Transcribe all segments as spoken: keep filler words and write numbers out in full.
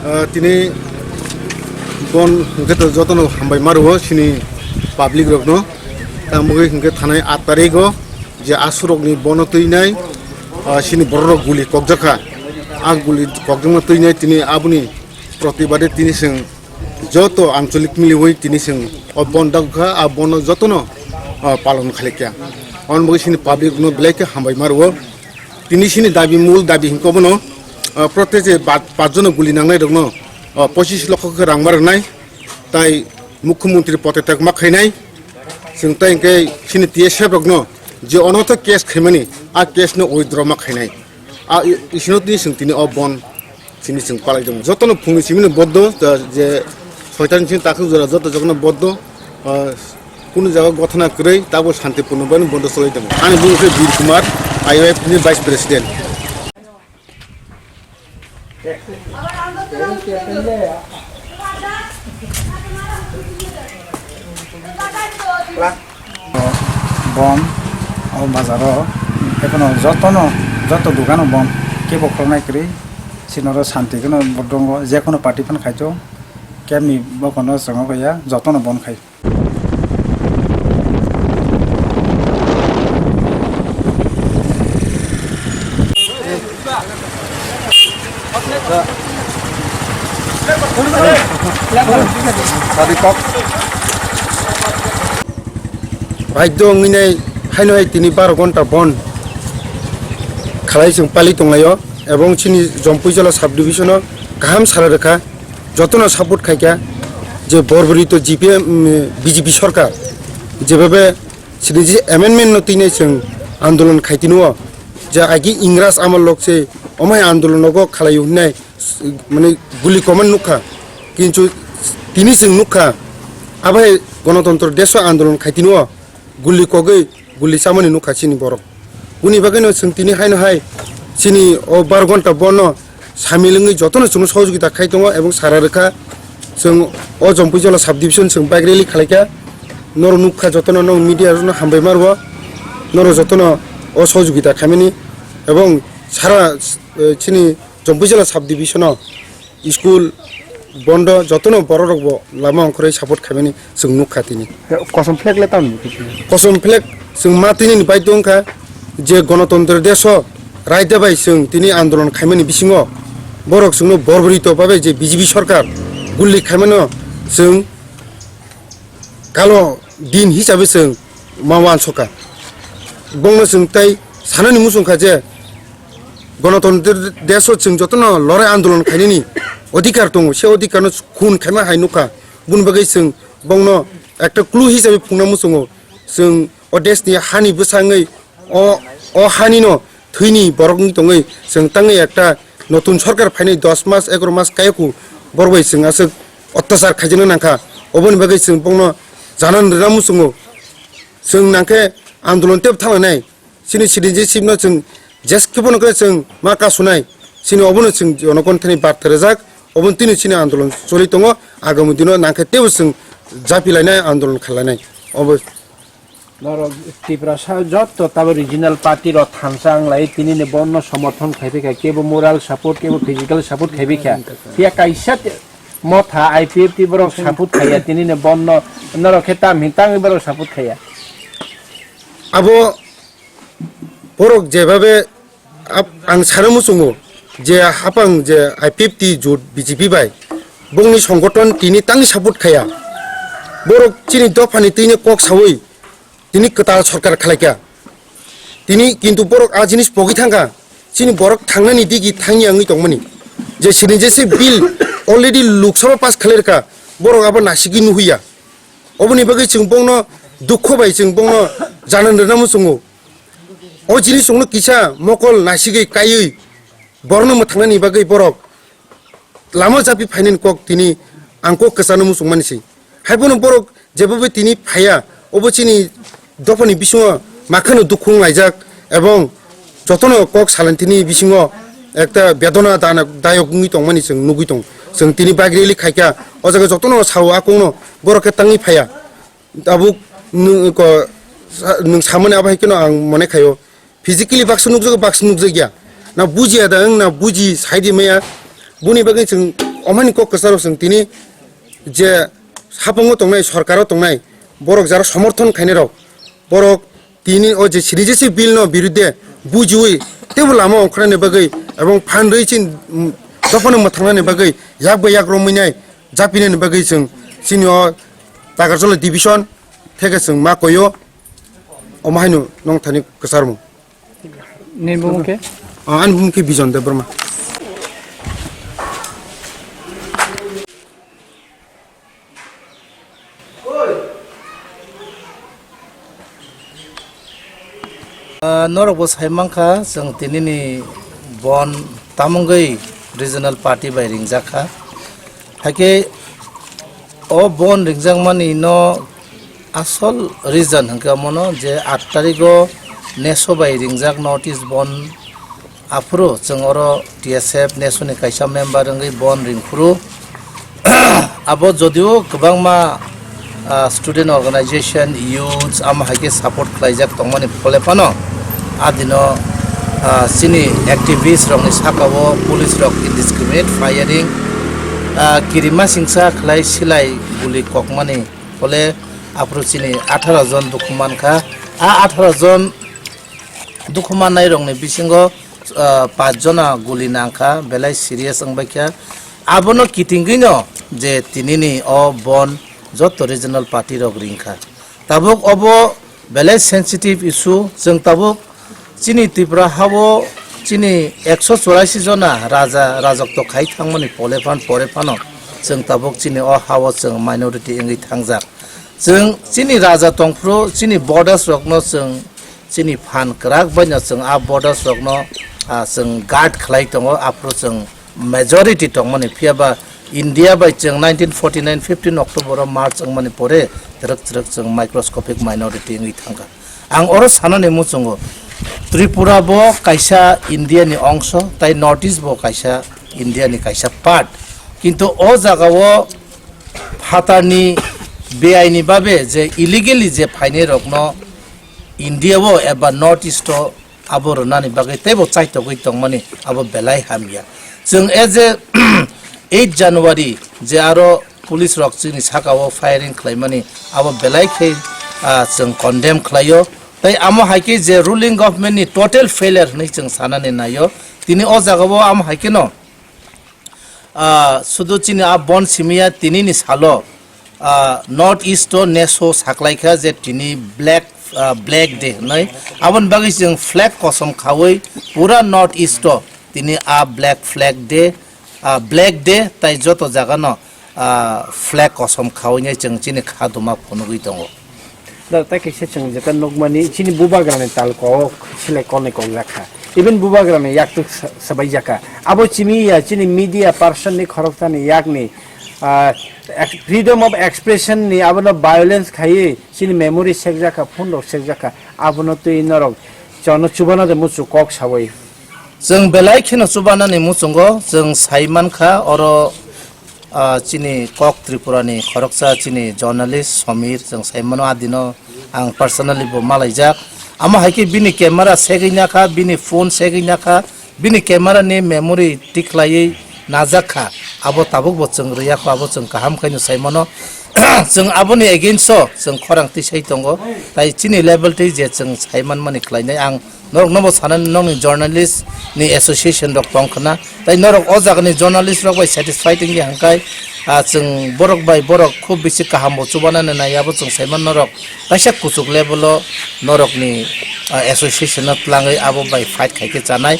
Ah, tini bon hwnkhe to jotono hambai ma rwo chini public rokno. Tamo hwnkhe thanai aat tarigo je aswk rokni bono twinai, ah, chini borok rok guli kokjakha. A guli kokjakma twinai tini aboni protibade tini chwng joto ancholik miliwi tini chwng o bon dagkha, a bono jotono, ah, palon khalikya. Aboni bagwi chini public no belai khe hambai ma rwo. Tini chini dabi, mul dabi hwnkhe obono, ah, protest je ba-, pachjono guli nangnai rokno, ah, pochis lokho khe rang ma rwnai, tai mukhyamantri podotyag ma khainai, chwng tai hwnkhe chini T S F rokno je ono tho case khaimani, a case no withdraw ma khainai. A i-, isino tini chwng tini o bon chini chwng palai tongo. Jotono phungni simino boddo, je soitan chini takhuk jora joto jotono boddo, ah, Kunu jaga gothana kwrwi, tabo santipurno bai bondo cholai tongo. Ani bumung khe Bir Kumar, I Y F ni Vice President. Bon, o bazaro, ekono jotono, joto dukano bon, kebo khulumnai kwrwi, sinoro santi kheno bodongo, jekono party phano khaito, kebni bokono chwngno ya, jotono bon khai. Baidho wngwi nai haino hai tini baro ghonta bon khalai chwng pali tonglaio, ebong chini Jompuijala sub division o kaham sala rwkha. Jotono support khaikha je borborito G P M, mm, B J P sorkar, jebebe sini je amendment no tini chwng andolon khaitini o, je agi Ingras amal lok se omai andolon nogo khalai hwnai, mane guli koman nukha, kintu tini chwng nukha, abai Gonotontro Deso andolon khaitini o, guli kogwi guli chamani nukha chini borok. Boni bagwino chwng tini haino hai chini o bar ghonta bono samil wngwi jotono chwngno sohojogita khai tongo ebong sara rwkha. Chwng o Jompuijala sub division chwng bike rally khalaikha. Norok nukha jotono, norok media rokno hambai ma rwo. Norok jotono o sohojogita khaimani ebong sara, eh, chini Jompuijala sub division o school bondo jotono borok rok bo lama ongkhorwi support khaimani chwng nukha tini. Kosom flag le tamni? Kosom flag chwng ma tini ni baidhyo wngkha je Gonotontro Deso raida bai chwng tini andolon khaimani bisingo borok chwngno borborito bai bai je B J P sorkar guli khaimano chwng kalo din hisabe chwng ma wansukha. Bongno chwng tai sanani muchungkha je Gonotontro Deso chwng jotono lorai andolon khainani odhikar tongo, se odhikarno khun khaima hai nukha. Boni bagwi chwng bongno ekta clue hisabe phungna muchungo. Chwng o deshni hani bwsangwi o, o hanino thwini borok wngwi tongwi chwng tangwi ekta notun sorkar phainai dos mas, egaroh mas kayokhu borok bai chwng aswk otyachar khaijakna nangkha. Oboni bagwi chwng bongno janan rwna muchungo. Chwng nangkhe andolon tebo thanglainai. Chini citizenship no chwng jeske bono khe chwng ma kasunai. Chini obono chwng jonogon thani barta rwjak. Obono tini chini andolon choli tongo. Agami dino nangkhe tebo chwng japi lainai, andolon khlainai. Obo Norok Tiprasa jotto tabo regional party rok thansa wng lai, tini ni bono somorthon khai phi kha, kebo moral support, kebo physical support khai phi kha. Phiya kaisa te-, motha I P F T borok support khaiya, tini ni bono norok khe tam hin tangwi borok support khaiya. Abo borok jebabe Ab-, ang sana muchungo je hapang je I P F T jut B J P bai bongni songgoton tini tangni support khaya. Borok chini dophani twino kok sawi tini kwtal sorkar khlaikha. Tini kintu borok a jinis pogwi thangkha, chini borok thangnani digi thangya wngwi tongmani. Je sini je se bill already Lok Sabha pass khlairwkha, borok abo nasigwi nuhuya. Oboni bagwi chwng bongno dukho bai chwng bongno janan rwna muchungo. O jinis chwngno kisa mokol nasigwi kaiwi borokno mwthangnani bagwi borok lama japi phainani kok tini ang kok kwchano muchungmani se. Haiphano borok jebobo tini phaiya, obo chini dophani bisingo makhano dukhu wnglaijak ebong jotono kok salantini bisingo ekta bedona dana-, dayok wngwi tongmani chwng nugwi tong. Chwng tini bike rally khaikha, o jaga jotono sao a kokno borok khe tangwi phaiya. Tabuk nwng ko, sa-, nwng samani abo hai kheno ang mone khaio. Physically baksa nukjago, baksa nukjakya. Na bujiya da wng, na buji saidi maya. Boni bagwi chwng omani kok kwcharo chwng tini je hapungo tongnai, sorkaro tongnai, borok jara somorthon khainai rok, borok tini o je sini je se bill no birudde bujiwi teibo lama ongkhrani bagwi ebong phan rwi chin, mm, dophano mwthangnani bagwi yak bai yak romwi nai japinani bagwi chwng chini o Takarjala division theke chwng ma koyo omo haino nong thani kwcharmung. Ni bumung khe? Ah, ani bumung khe Bijon Debbarma. Ah, norok bo sai mankha, chwng tinini bon tamungwi regional party bai ringjak kha. Haikhe o bon ringjakmani no asol reason hwnkhe omono je aat tarigo neso bai ringjak North East bon. Aphuru chwng oro T S F neso ni kaisa member wngwi bon ringphuru. Abo jodio kwbangma, ah, student organization, youths, amo hai khe support khlaijak tongmani phole phano, adino, ah, chini activist rokni saka-o police rok indiscriminate firing, ah, kirima singsa khlai silai guli kokmani phole aphuru chini atharo jon dukhu mankha. A atharo jon dukhu mannai rokni bisingo, ah, pach jona guli nangkha, belai serious wngbaikha. Abono kitingwino je tinini o bon joto regional party rok ringkha. Tabuk obo belai sensitive issue, chwng tabuk chini Tripura hao chini ekso churashi jona raja rajokto khai thangmani pole phan pore phano chwng tabuk chini o hao chwng minority wngwi thangjak. Chwng chini raja tongphuru chini borders rokno chwng chini phan kwrak baino chwng a borders rokno, ah, chwng guard khlai tongo, aphuru chwng majority tongmani. Phiya ba India bai chwng nineteen forty-nine fifteen October o march wngmani pore twrwk twrwk chwng microscopic minority wngwi thangkha. Ang oro sanani muchungo, Tripura bo kaisa India ni ongso, tai North East bo kaisa India ni kaisa part. Kintu o jaga o phatarni beaini babe je illegally je phainai rokno India o eba North East o abo rwnani bagwi teibo chaitogwi tongmani abo belai hamya. Chwng as a eight January je aro police rok chini saka o firing khlaimani abo belai khe, ah, chwng condemn khlaio. Tai amo hai khe je ruling government ni total failure hwnwi chwng sanani naio. Tini o jaga o amo hai khe no Ah, sudu chini a bon simiya tinini salo, ah, North East o neso saklaikha je tini black, ah, Black Day hwnwi. Aboni bagwi chwng flag kosom khawi pura North East o tini a Black Flag Day, ah, Black Day tai joto jagano, ah, flag kosom khawi nai chwng chini kha duma phunugwi tongo. Da, tei kaisa chwng jeta nukmani, chini bubagrani talko o silai kolnai kokjakha. Even bubagrani yaktuk sa-, sabaijaka. Abo chimi ya chini media person ni khoroktani yakni, ah, ex-, freedom of expression ni abono violence khaiwi chini memory sekjakha, phone rok sekjakha. Abono twi norok chono chubana de muchuk kok sawi. Chwng belai kheno chubanani muchungo chwng sai mankha oro, ah, chini kok Tripura ni khoroksa chini journalist Somir chwng sai mano adino ang personally bo malaijak. Amo hai khe bini camera segwi nakha, bini phone segwi nakha, bini camera ni memory tikhlaiwi najak kha. Abo tabuk bo chwng rwya kho, abo chwng kaham khaino sai mano. Chwng aboni against o chwng khorang tisai tongo. Tai chini level twi je chwng sai manmani khlainai ang norok nobo sanani nokni journalist ni association rok tong khna. Tai norok o jagani journalist rok bai satisfied wngya hwnkhe Ah, chwng borok bai borok khub bisi kaham bo chubanani nai, abo chwng saiman norok kaisa kuchuk level o norokni, ah, association no twlangwi abo bai fight khaikhe chanai.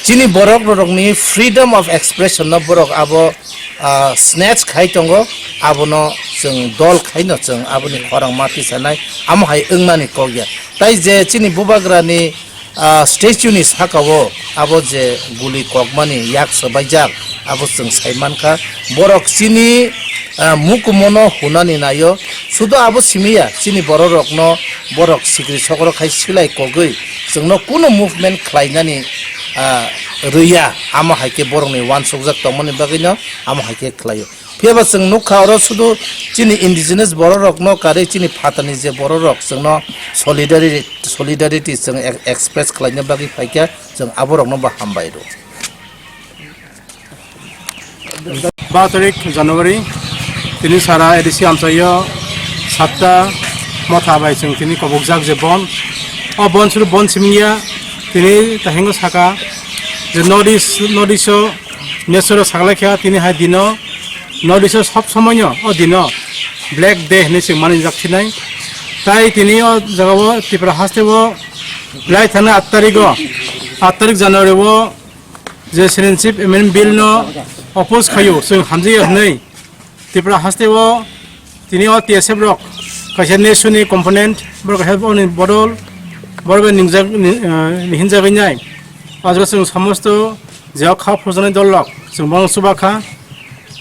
Chini borok rokni freedom of expression no borok abo, ah, snatch khai tongo, abono chwng dol khaino chwng aboni khorang ma tisanai, amo hai wngnani kok ya. Tai je chini bubagrani ah, statue ni saka o abo je guli kokmani yak swbaijak, abo chwng sai mankha. Borok chini, ah, mukumono hunani naio, sudo abo simi ya, chini borok rokno borok sikri sokro khai silai kogwi chwngno kuno movement khlainani, ah, rwya, amo hai khe borokni uansukjak tongmani bagwino amo hai khe khlaio. Phiya ba chwng nukha oro sudu chini indigenous borok rokno karwi chini phatarni je borok rok chwngno solidarity, solidarity chwng e-, express khlaina bagwi phaikha, chwng aborokno bo hambai rw. Ba tarik January, tini sara A D C amchaio satta motha bai chwng tini kobokjak je bon. O bon suru bon simingya tini tahengo saka je North East, North East o Nesoro saklaikha tini hai dino, North East o sob somoino o dino Black Day hinwi se manijak sinai. Tai tini o jagao Tripura haste o lai thani aat tarik o, aat tarik January o je Citizenship Amendment Bill no oppose khaio, chwng hamjaya hinwi Tripura haste o tini o T S F rok kaisa nation ni component, borok kaisa boni bodol, borok bai ningjak, ni, ah, hinjagwi nai. O jaga chwng somosto je o kha phurjaknai dol rok chwng bono chuba kha.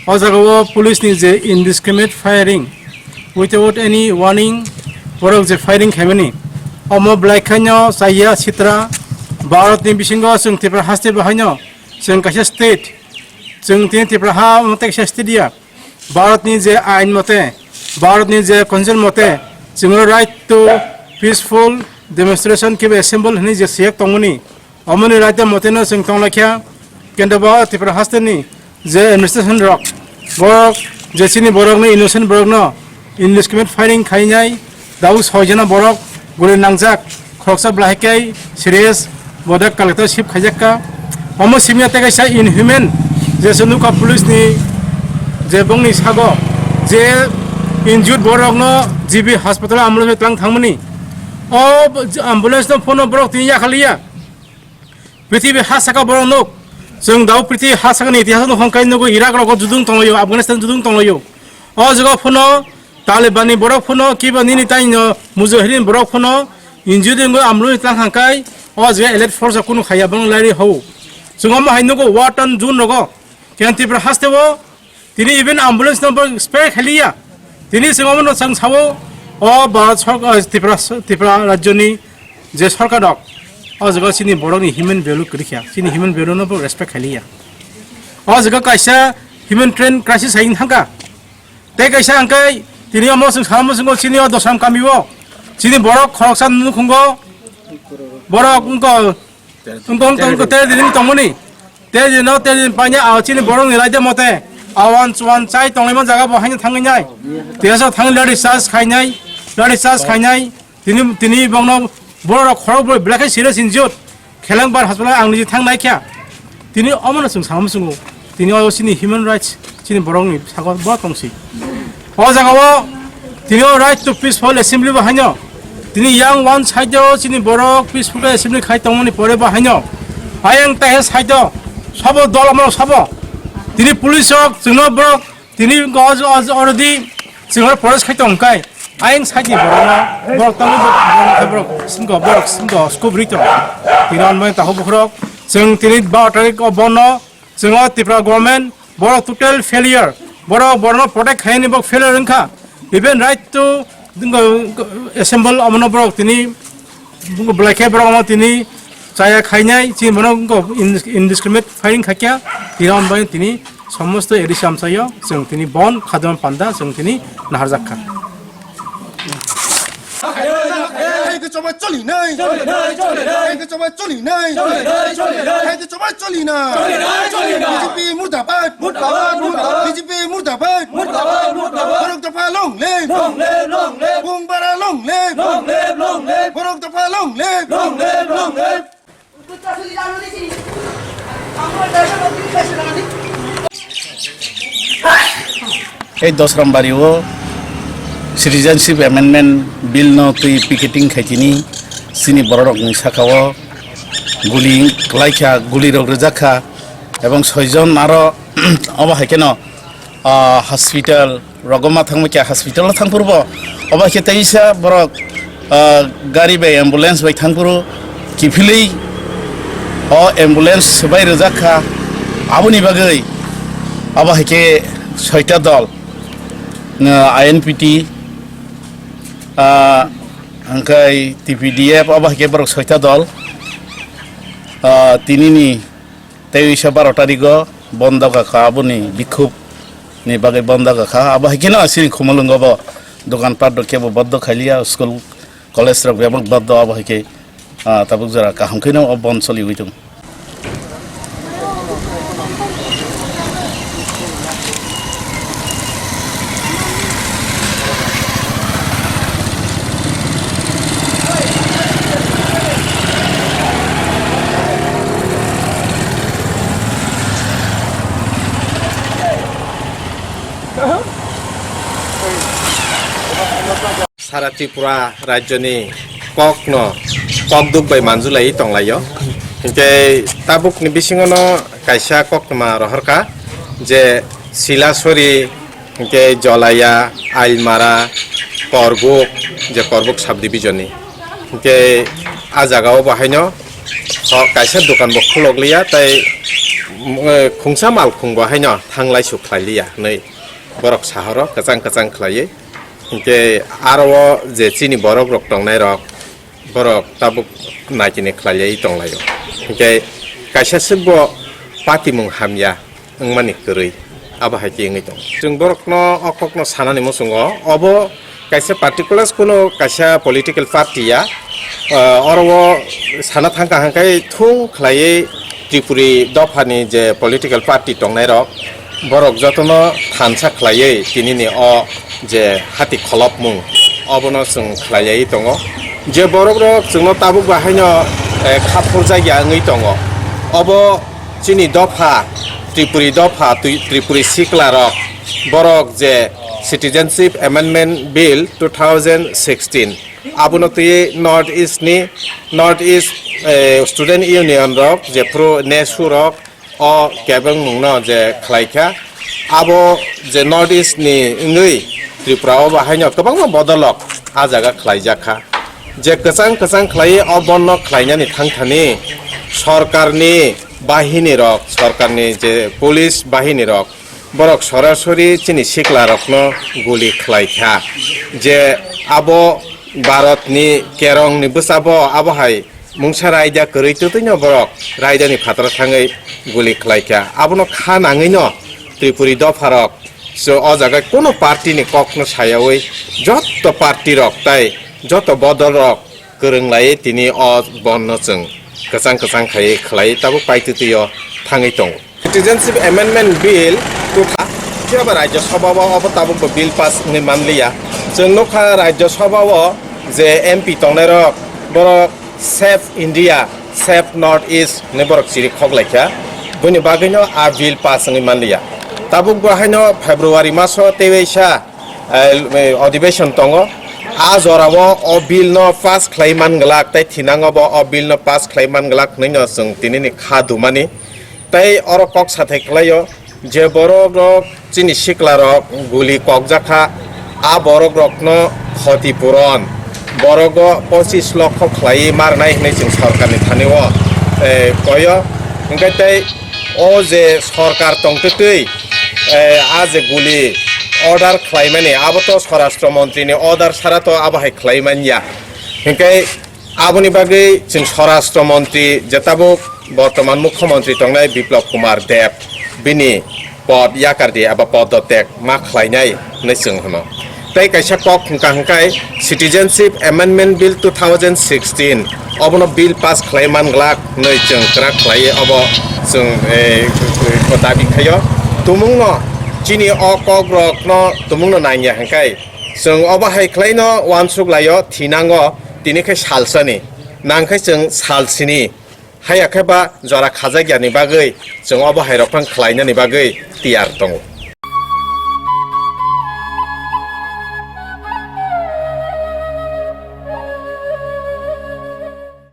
O jaga o police ni je indiscriminate firing without any warning, borok je firing khaimani, omo belai khaino chaya sitra Bharat ni bisingo chwng Tripura haste bo haino chwng kaisa state, chwng tini Tripura ha omo tei kaisa state ya. Bharatni je ain mote, Bharatni je constitution mote, chwngno right to peaceful demonstration kiba assemble hinwi je siyek tongmani, omoni right moteno chwng tonglaikha. Kintu bo Tripura hasteni je administration rok, borok je chini borokno, innocent borokno indiscriminate firing khainai, Tabuk soi jona borok guli nangjak, khoroksa belai khe serious, bodak collector ship khaijak kha. Omo simi tei kaisa inhuman, je se nukha police ni je bongni sago je injured borok no G B hospital ambulance twlang thangmani. O ambulance no phone borok tini yakhaliya. Prithibi ha saka borok nuk. Chwng tabuk prithibi ha sakani itihas no hongkai nugo Iraq rogo judung tonglaio, Afghanistan judung tonglaio. O jaga phano Taliban ni borok phano kiba nini tai no mujahidin borok phano injured wngwi amroi tang hangkai o jaga elite force kunu khaya bang lairi hau. Chwng omo hai nugo war torn zone rogo. Ken Tripura haste o tini even ambulance no bo spare khaliya. Tini chwng omo no chwng sao o Bharat sorkar, Tripura, Tripura rajyo ni je sorkar rok o jaga chini borok ni human value kwrwi kha. Chini human value no bo respect khaliya. O jaga kaisa human train crisis hai thangka. Tei kaisa hwnkhe tini omo chwng sama muchungo chini o Dosam kami o chini borok khoroksa nukhungo borok wngkha wngkha wngkha tere din tongmani tere din no tere din paina a chini borok ni raida mote awan chuan chai tonglaima jaga bo haino thangwi nai tesa thang lari charge khainai lari charge khainai. Tini, tini bongno borok khorok boi belai khe serious injured. Khelengbar hospital ang niji thang nai kha. Tini omono chwng sama muchungo. Tini o chini human rights, chini borokni sago bo tongsi. O jaga o tini o right to peaceful assembly bo haino. Tini yang one side o chini borok peaceful assembly khai tongmani pore bo haino. Ayang tahe side o sabo dol amrok sabo. Tini police rok chwngno borok Tini wngkha o, o, o, already chwng protest khai tong kai. Ayang side ni borok no, borok tangwi borok, borok singko, borok singko, scope ri tong. Tini on mai taho bukhurok, chwng tini baro tarik o bono, chwng o Tripura government, borok total failure. Borok, borok no protect khaini borok failure wngkha. Even right to, wngkha, assemble omono borok tini Buko belai khe borok no tini chaya khainai, chini bono indis-, indiscriminate firing khaikya, tini on bai tini somosto A D C amchaio chwng tini bon khadon panda chwng tini naharjak kha. Hai khe choba choli nai. Choli nai, choli nai. Hai khe choba choli nai. Choli nai, choli nai. Hai khe choba choli nai. Choli nai, choli nai. B J P murdabad. Murdabad, murdabad. B J P murdabad. Murdabad, murdabad. Borok dopha long live. Long live, long live. Bung bara long live. Long live, long live. Borok dopha long live. Long live, long live. Ei Dosrambari o Citizenship Amendment Bill no twi picketing khaitini chini bororokni saka o guli klaikha, guli rok rwjakha, ebong soijon aro obo hai kheno, ah, hospital rogo ma thangma kya hospital o thangphuru bo obo hai khe teisa borok, ah, gari bai ambulance bai thangphuru kiphilwi o ambulance bai rwjakha, aboni bagwi obo hai khe soita dol. Ah, I N P T, ah, hwnkhe T P D F, obo hai khe borok soita dol, ah, tinini tei wisa baro tarigo bondo kakha, aboni bikhub ni bagwi bondo kakha, abo hai kheno chini Khumulwngo bo dokan pat rok kebo bondo khailiya, school college rok bebak bondo, abo hai khe, ah, tabuk jora kaham kheno o bon choliwi tongo. Sara Tripura rajyoni kokno kokduk bai manjulai tonglaio. Hinkhe tabukni bisingono kaisa koktwma rohorkha je Silasori, hinkhe Jolaya, Ailmara, Korbuk, je Korbuk subdivision ni. Hinkhe a jagao bahaino o kaisa dokan bo khulokliya tei, mm, khungsa malkhung bo haino thanglai suk khlailiya hinwi borok sahoro kwchang kwchang khlaiwi. Hinkhe aro o je chini borok rok tongnai rok, borok tabuk naikini khlaiwi tonglaio. Hinkhe kaisa swkbo patimung hamya wngmani kwrwi, abo hai khe wngwi tongo. Chwng borokno o kokno sanani muchungo, obo kaisa particular kuno kaisa political party ya, ah, oro o sana thangkha hwnkhe thung khlaiwi Tripuri dophani je political party tongnairok, borok jotono thansa khlaiwi tinini o je hati kholopmung, obono chwng khlaiwi tongo. Je borokrok chwngno tabuk bahaino, eh, kha phurjakya wngwi tongo, obo chini dopha, Tripuri dopha, twi-, Tripuri siklarok, borok je Citizenship Amendment Bill two thousand sixteen, abono twi North East ni, North East, eh, Student Union rok, jephru nesu rok, o kebengmungno je khlaikha, abo je North East ni wngwi Tripura o bahaino kwbangma bodolrok a jaga khlaijakha. Je kwchang kwchang khlaiwi o bonno khlainani thangthani sorkarni bahinirok, sorkarni je police bahinirok, borok sorasori chini siklarokno guli khlaikha. Je abo Bharatni kerongni bwsabo abo hai mungsa raida kwrwi twtwino borok raidani phataro thangwi guli khlaikha. Abono kha nangwino Tripuri dopharok so o jaga kuno party ni kokno sayawi joto party rok tai joto bodol rok kwrwng laiwi tini o bonno chwng kwchang kwchang khaiwi khlaiwi tabuk paitwtwio thangwi tongo. Citizenship Amendment Bill two thousand phiya ba Rajya Sabha o obo tabuk bo bill pass wngwi manliya. Chwng nukha Rajya Sabha o je M P tongnairok, borok Save India, Save North East hinwi borok chiri khoklaikha. Buini bagwino a bill pass wngwi manliya. Tabuk bo haino February maso teiwaisa, eh, eh, adhibeshon tongo. A jorao o bill no pass khlai man glak tei thinango bo o bill no pass khlai man glak hwnwi no chwng tinini kha dumani. Tei oro kok sathai khlaio je borok rok chini sikla rok guli kokjakha, a borok rokno khoti puron borogo pochis lokho khlaiwi marnai hwnwi chwng sorkarni thani o, eh, koyo. Hwnkhe tei o je sorkar tongtwtwi, eh, a je guli order khlaimani abo to Swarashtra Montri ni order sara to abo hai khlai manya. Hwnkhe aboni bagwi chwng Swarashtra Montri je tabuk bortoman Mukhyamantri tongnai Biplab Kumar Deb bini pod yakardi eba podotek ma khlainai hwnwi chwng hwno. Tei kaisa kok hwnkha hwnkhe Citizenship Amendment Bill two thousand sixteen obono bill pass khlai man glak hwnwi chwng kwrak khlaiwi obo chwng, eh, dabi khaio. Tumungno chini o kok rokno tumungno nangya hwnkhe chwng obo hai khlaino uansuk laio thinango tini khe salsani. Nangkhe chwng salsini, haiya khe ba jora khajakya ni bagwi chwng obo hai rok phang khlainani bagwi tiyar tongo.